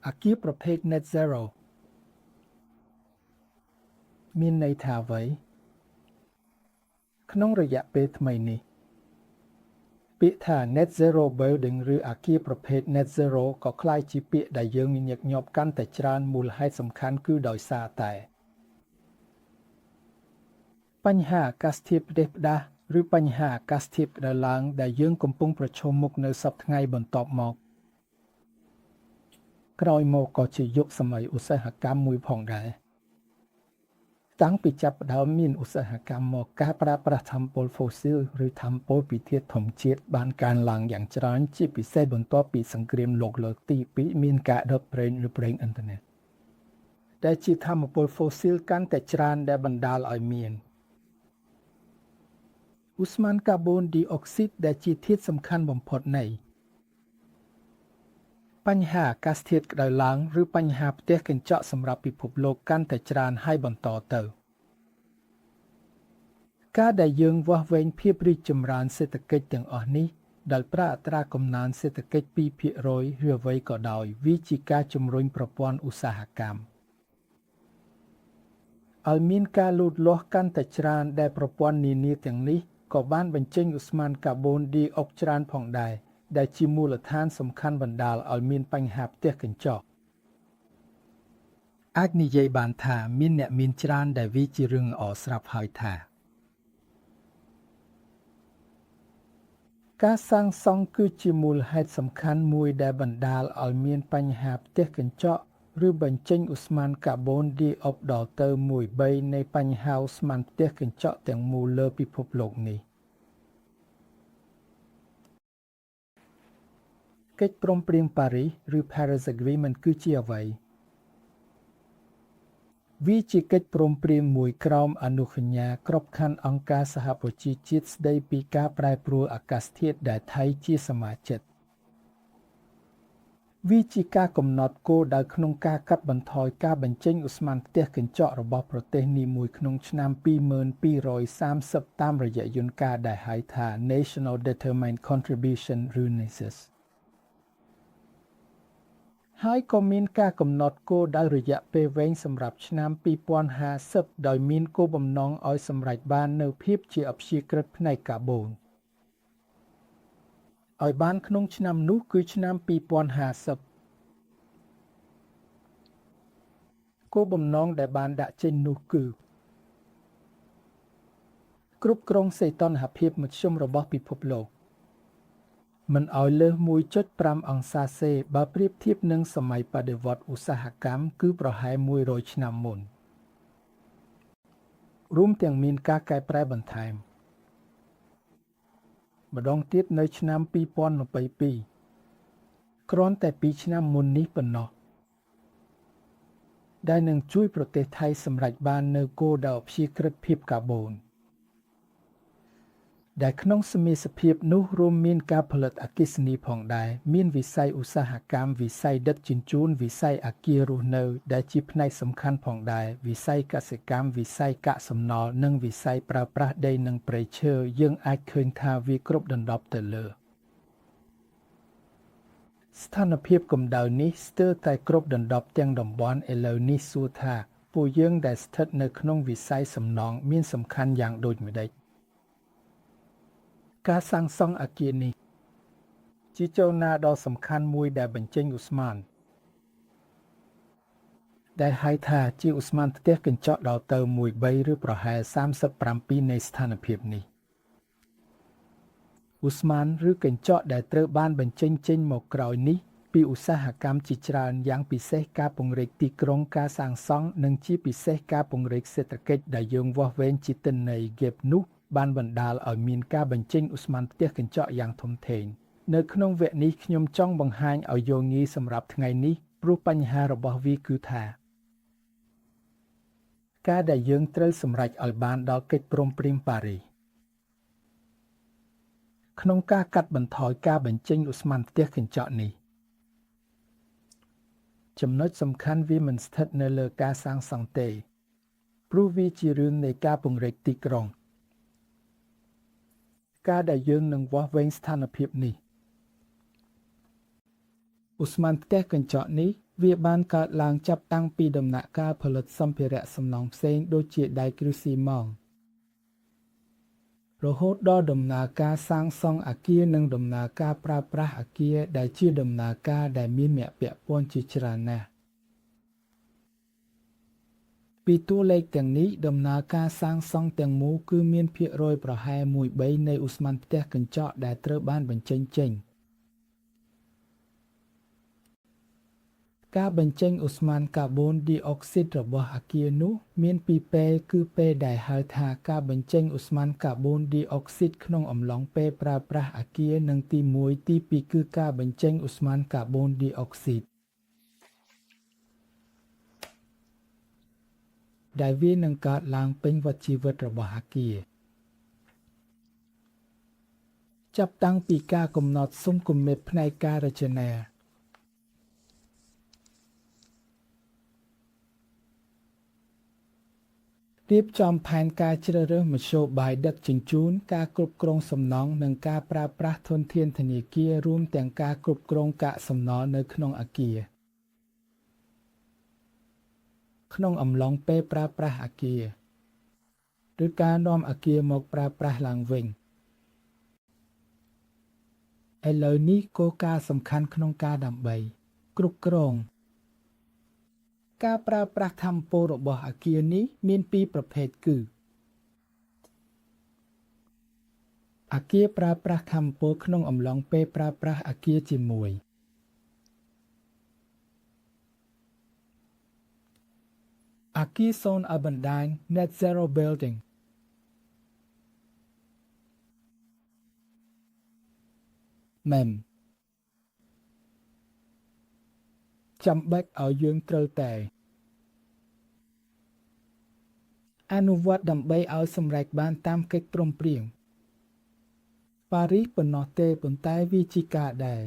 អាគារប្រភេទ Net Zero មានន័យថាអ្វីក្នុងរយៈពេលថ្មីនេះ ពាក្យថា Net Zero Building ឬអាគារប្រភេទ Net Zero ក៏ក្លាយជាពាក្យដែលយើងញឹកញាប់កាន់តែច្រើនមូលហេតុសំខាន់គឺដោយសារតែ បញ្ហាអាកាសធាតុផ្ដេសផ្ដាសឬបញ្ហាអាកាសធាតុក្តៅឡើងដែលយើងកំពុងប្រឈមមុខនៅសព្វថ្ងៃបន្ទាប់មក ក្រោយមកក៏ជាយុគសម័យឧស្សាហកម្មមួយផងដែរតាំងពីចាប់ផ្ដើមមានឧស្សាហកម្មមកការប្រើប្រាស់ថាមពលហ្វូស៊ីលឬថាមពលពីធាតុធម្មជាតិបានកើនឡើងយ៉ាងច្រើនជាពិសេសបន្ទាប់ពីសង្គ្រាមលោកលើកទី2មានការដុតប្រេងឬប្រេងឥន្ធនៈដែលជាថាមពលហ្វូស៊ីលកាន់តែច្រើនដែលបណ្ដាលឲ្យមានឧស្ម័នកាបូនឌីអុកស៊ីតដែលជាធាតុសំខាន់បំផុតនៃបញ្ហាអាកាសធាតុក្តៅឡើងឬបញ្ហាផ្ទះកញ្ចក់សម្រាប់ពិភពលោកកាន់តែច្រើនហើយបន្តទៅការដែលយើងវាស់វែងភាពរីកចម្រើនសេដ្ឋកិច្ចទាំងអស់នេះដែលប្រើអត្រាកំណើនសេដ្ឋកិច្ច2%ឬអ្វីក៏ដោយវាជាការជំរុញប្រព័ន្ធឧស្សាហកម្មឲ្យមានការលូតលាស់កាន់តែច្រើនដែលប្រព័ន្ធនានាទាំងនេះក៏បានបញ្ចេញឧស្ម័នកាបូនឌីអុកច្រើនផងដែរដែលជាមូលដ្ឋានសំខាន់បណ្ដាលឲ្យមានបញ្ហាផ្ទះកញ្ចក់អាចនិយាយបានថាមានអ្នកមានច្រើនដែលវាជារឿងល្អស្រាប់ហើយថាការសាងសង់គឺជាមូលហេតុសំខាន់មួយដែលបណ្ដាលឲ្យមានបញ្ហាផ្ទះកញ្ចក់ឬបញ្ចេញឧស្ម័នកាបូនឌីអុកដល់ទៅ1/3នៃបញ្ហាឧស្ម័នផ្ទះកញ្ចក់ទាំងមូលលើពិភពលោកនេះកិច្ចព្រមព្រៀងប៉ារីសឬ Paris Agreement គឺជាអ្វីវាជាកិច្ចព្រមព្រៀងមួយក្រោមអនុសញ្ញាក្របខ័ណ្ឌអង្គការសហប្រជាជាតិស្តីពីការប្រែប្រួលអាកាសធាតុដែលថៃជាសមាជិកវាជាការកំណត់គោលដៅក្នុងការកាត់បន្ថយការបញ្ចេញឧស្ម័នផ្ទះកញ្ចក់របស់ប្រទេសនីមួយក្នុងឆ្នាំ2230តាមរយៈយន្តការដែលហៅថា National Determined Contribution ឬ NDCs ហើយក៏មានការកំណត់គោលដៅរយៈពេលវែងសម្រាប់ឆ្នាំ2050ដោយមានគោលបំណងឲ្យសម្រេចបាននូវភាពជាអព្យាក្រឹតផ្នែកកាបូនឲ្យបានក្នុងឆ្នាំនោះគឺឆ្នាំ2050គោលបំណងដែលបានដាក់ចេញនោះគឺគ្រប់គ្រងសីតុណ្ហភាពមធ្យមរបស់ពិភពលោកមិនឲ្យលើស1.5អង្សាសេបើប្រៀបធៀបនឹងសម័យបដិវត្តឧស្សាហកម្មគឺប្រហែល100ឆ្នាំមុនរួមទាំងមានការកែប្រែបន្ថែមម្ដងទៀតនៅឆ្នាំ2022គ្រាន់តែ2ឆ្នាំមុននេះប៉ុណ្ណោះដែលនឹងជួយប្រទេសថៃសម្រេចបាននូវគោលដៅអព្យាក្រឹតភាពកាបូនដែលក្នុងសមាសភាពនោះរួមមានការផលិតអគ្គិសនីផងដែរមានវិស័យឧស្សាហកម្មវិស័យដឹកជញ្ជូនវិស័យអគាររស់នៅដែលជាផ្នែកសំខាន់ផងដែរវិស័យកសិកម្មវិស័យកាកសំណល់និងវិស័យប្រើប្រាស់ដីនិងព្រៃឈើយើងអាចឃើញថាវាគ្រប់ដណ្ដប់ទៅលើស្ថានភាពកម្ដៅនេះស្ទើរតែគ្រប់ដណ្ដប់ទាំងតំបន់ឥឡូវនេះសួរថាពួកយើងដែលស្ថិតនៅក្នុងវិស័យសំណង់មានសំខាន់យ៉ាងដូចម្តេចការសាងសង់អគារនេះជាចលនាដ៏សំខាន់មួយដែលបញ្ចេញឧស្ម័នដែលហៅថាជាឧស្ម័នផ្ទះកញ្ចក់ដល់ទៅ1/3ឬប្រហែល37នៃស្ថានភាពនេះឧស្ម័នឬកញ្ចក់ដែលត្រូវបានបញ្ចេញចេញមកក្រោយនេះពីឧស្សាហកម្មជាច្រើនយ៉ាងពិសេសការពង្រីកទីក្រុងការសាងសង់និងជាពិសេសការពង្រីកសេដ្ឋកិច្ចដែលយើងវាស់វែងជាទិន្នន័យ GDP នោះបានបណ្ដាលឲ្យមានការបញ្ចេញឧស្ម័នផ្ទះកញ្ចក់យ៉ាងធំធេងនៅក្នុងវគ្គនេះខ្ញុំចង់បង្ហាញឲ្យយល់ងាយសម្រាប់ថ្ងៃនេះព្រោះបញ្ហារបស់វាគឺថាការដែលយើងត្រូវសម្រេចឲ្យបានដល់កិច្ចព្រមព្រៀងប៉ារីសក្នុងការកាត់បន្ថយការបញ្ចេញឧស្ម័នផ្ទះកញ្ចក់នេះចំណុចសំខាន់វាមិនស្ថិតនៅលើការសាងសង់ទេព្រោះវាជារឿងនៃការពង្រីកទីក្រុងការដែលយើងនឹងវាស់វែងស្ថានភាពនេះឧស្ម័នផ្ទះកញ្ចក់នេះ វាបានកើតឡើងចាប់តាំងពីដំណាក់កាលផលិតសម្ភារៈសំណង់ផ្សេងដូចជាដែកឬស៊ីម៉ងត៍ រហូតដល់ដំណើរការសាងសង់អគារនិងដំណើរការប្រើប្រាស់អគារដែលជាដំណើរការដែលមានអ្នកពាក់ព័ន្ធជាច្រើនណាស់ ពីតួលេខទាំងនេះ ដំណើរការសាងសង់ទាំងមូលគឺមានភាគរយប្រហែលមួយបីនៃឧស្ម័នផ្ទះកញ្ចក់ដែលត្រូវបានបញ្ចេញចេញ ការបញ្ចេញឧស្ម័នកាបូនឌីអុកស៊ីតរបស់អគារនោះមានពីរពេលគឺពេលដែលហៅថាការបញ្ចេញឧស្ម័នកាបូនឌីអុកស៊ីតក្នុងអំឡុងពេលប្រើប្រាស់អគារនិងទីមួយទីពីរគឺការបញ្ចេញឧស្ម័នកាបូនឌីអុកស៊ីតដែលវានឹងកើតឡើងពេញវដ្តជីវិតរបស់អគារ ចាប់តាំងពីការកំណត់ស៊ុមគំនិតផ្នែកការរចនា រៀបចំផែនការជ្រើសរើសមធ្យោបាយដឹកជញ្ជូន ការគ្រប់គ្រងសំណង់ និងការប្រើប្រាស់ធនធានធនាគារ រួមទាំងការគ្រប់គ្រងកាកសំណល់នៅក្នុងអគារ ក្នុងអំឡុងពេលប្រើប្រាស់អគារ ឬការនាំអគារមកប្រើប្រាស់ឡើងវិញ ឥឡូវនេះគោលការណ៍សំខាន់ក្នុងការដើម្បី គ្រប់គ្រង ការប្រើប្រាស់ថាមពលរបស់អគារនេះមានពីរប្រភេទគឺ អគារប្រើប្រាស់ថាមពលក្នុងអំឡុងពេលប្រើប្រាស់អគារជាមួយ អគារសូន្យអបណ្ដាញ Net Zero Building មិនចាំបាច់ឲ្យយើងត្រូវតែ អនុវត្តដើម្បីឲ្យសម្រេចបានតាមកិច្ចព្រមព្រៀង ប៉ារីសប៉ុណ្ណោះទេប៉ុន្តែវាជាការដែល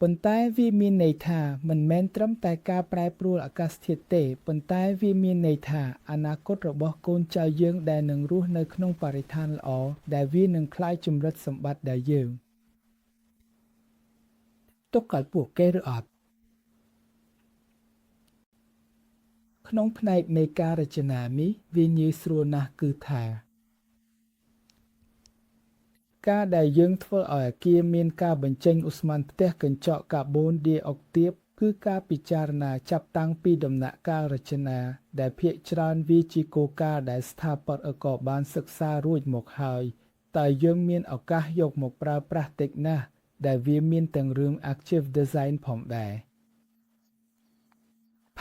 ប៉ុន្តែវាមានន័យថា មិនមែនត្រឹមតែការប្រែប្រួលអាកាសធាតុទេ ប៉ុន្តែវាមានន័យថា អនាគតរបស់កូនចៅយើងដែលនឹងរស់នៅក្នុងបរិស្ថានល្អ ដែលវានឹងក្លាយជំរិតសម្បត្តិដែលយើង ទុកឲ្យពួកគេឬអត់ ក្នុងផ្នែកនៃការរចនានេះ វាងាយស្រួលណាស់គឺថា ការដែលយើងធ្វើឲ្យអគារមានការបញ្ចេញឧស្ម័នផ្ទះកញ្ចក់កាបូនឌីអុកទាប គឺការពិចារណាចាប់តាំងពីដំណាក់កាលរចនា ដែលភាគច្រើនវាជាគោលការណ៍ដែលស្ថាបត្យករបានសិក្សារួចមកហើយ តែយើងមានឱកាសយកមកប្រើប្រាស់តិចណាស់ ដែលវាមានទាំងរឿង Active Design ផងដែរ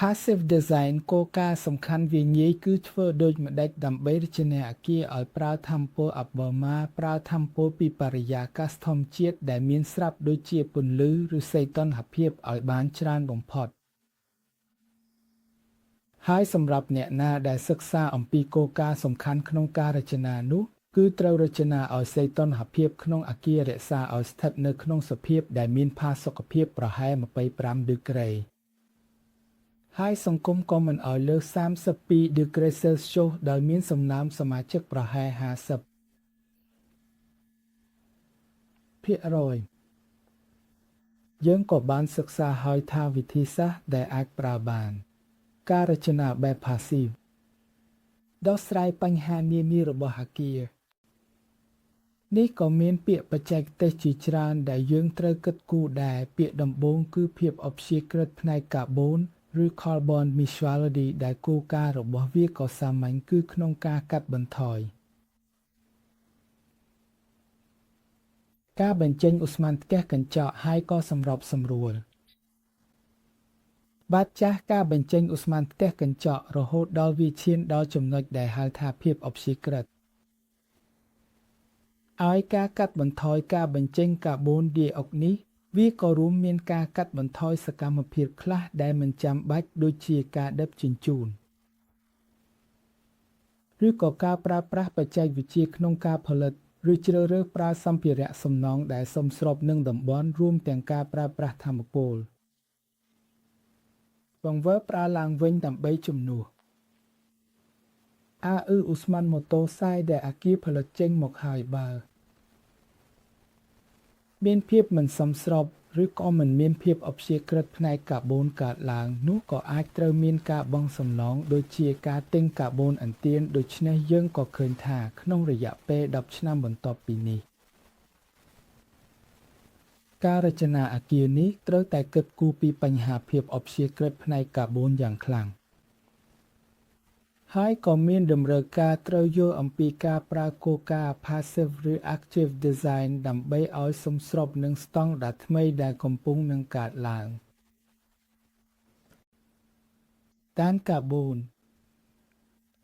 Passive Design គោលការណ៍សំខាន់វាងាយគឺធ្វើដូចម្តេចដើម្បីរចនាអគារឲ្យប្រើថាមពលអបមាប្រើថាមពលពីបរិយាកាសធម្មជាតិដែលមានស្រាប់ដូចជាពន្លឺឬសីតុណ្ហភាពឲ្យបានច្រើនបំផុត ហើយសម្រាប់អ្នកណាដែលសិក្សាអំពីគោលការណ៍សំខាន់ក្នុងការរចនានោះគឺត្រូវរចនាឲ្យសីតុណ្ហភាពក្នុងអគាររក្សាឲ្យស្ថិតនៅក្នុងសភាពដែលមានផាសុកភាពប្រហែល25ដឺក្រេ ហើយសង្គមក៏មិនឲ្យលើស32ដឺក្រេសេលស្យូសដោយមានសំណើមសមាជិកប្រហែល50%យើងក៏បានសិក្សាហើយថាវិធីសាស្ត្រដែលអាចប្រើបាន ការរចនាបែប Passive ដោះស្រាយបញ្ហានានារបស់អគារនេះក៏មានពាក្យបច្ចេកទេសជាច្រើនដែលយើងត្រូវគិតគូរដែរពាក្យដំបូងគឺភាពអព្យាក្រឹតផ្នែកកាបូនឬ Carbon Neutrality ដែលគោលការណ៍របស់វាក៏សាមញ្ញគឺក្នុងការកាត់បន្ថយ ការបញ្ចេញឧស្ម័នផ្ទះកញ្ចក់ហើយក៏សម្របសម្រួល បាទចាស់ការបញ្ចេញឧស្ម័នផ្ទះកញ្ចក់រហូតដល់វាឈានដល់ចំណុចដែលហៅថាភាពអព្យាក្រឹត ឲ្យការកាត់បន្ថយការបញ្ចេញកាបូនឌីអុកនេះ វាក៏រួមមានការកាត់បន្ថយសកម្មភាពខ្លះដែលមិនចាំបាច់ដូចជាការដឹកជញ្ជូនឬក៏ការប្រើប្រាស់បច្ចេកវិទ្យាក្នុងការផលិតឬជ្រើសរើសប្រើសម្ភារៈសំណង់ដែលសមស្របនឹងតំបន់រួមទាំងការប្រើប្រាស់ថាមពល បង្វិលប្រើឡើងវិញដើម្បីជំនួស អាអ៊ឺឧស្ម័នម៉ូតូសាយដែលអគារផលិតចេញមកហើយបើ មានភាពមិនសមស្រប ឬក៏មិនមានភាពអព្យាក្រឹតផ្នែកកាបូនកើតឡើង នោះក៏អាចត្រូវមានការបង់សំណងដូចជាការទិញកាបូនឥណទានដូច្នេះយើងក៏ឃើញថាក្នុងរយៈពេល10ឆ្នាំបន្ទាប់ពីនេះ ការរចនាអគារនេះត្រូវតែគិតគូរពីបញ្ហាភាពអព្យាក្រឹតផ្នែកកាបូនយ៉ាងខ្លាំង ហើយក៏មានតម្រូវការត្រូវយល់អំពីការប្រើគោលការណ៍ Passive ឬ Active Design ដើម្បីឲ្យសមស្របនឹងស្តង់ដារថ្មីដែលកំពុងនឹងកើតឡើង តានកាបូន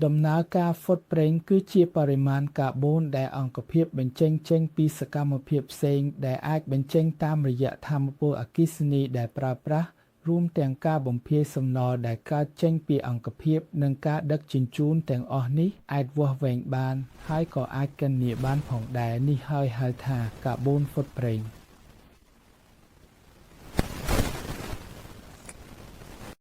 ដំណើរការ footprint គឺជាបរិមាណកាបូនដែលអង្គភាពបញ្ចេញចេញពីសកម្មភាពផ្សេងដែលអាចបញ្ចេញតាមរយៈថាមពលអគ្គិសនីដែលប្រើប្រាស់ រួមទាំងការបំភាយសំណល់ដែលកើតចេញពីអង្គភាពនិងការដឹកជញ្ជូនទាំងអស់នេះអាចវាស់វែងបាន ហើយក៏អាចគណនាបានផងដែរនេះហើយហៅថា carbon footprint។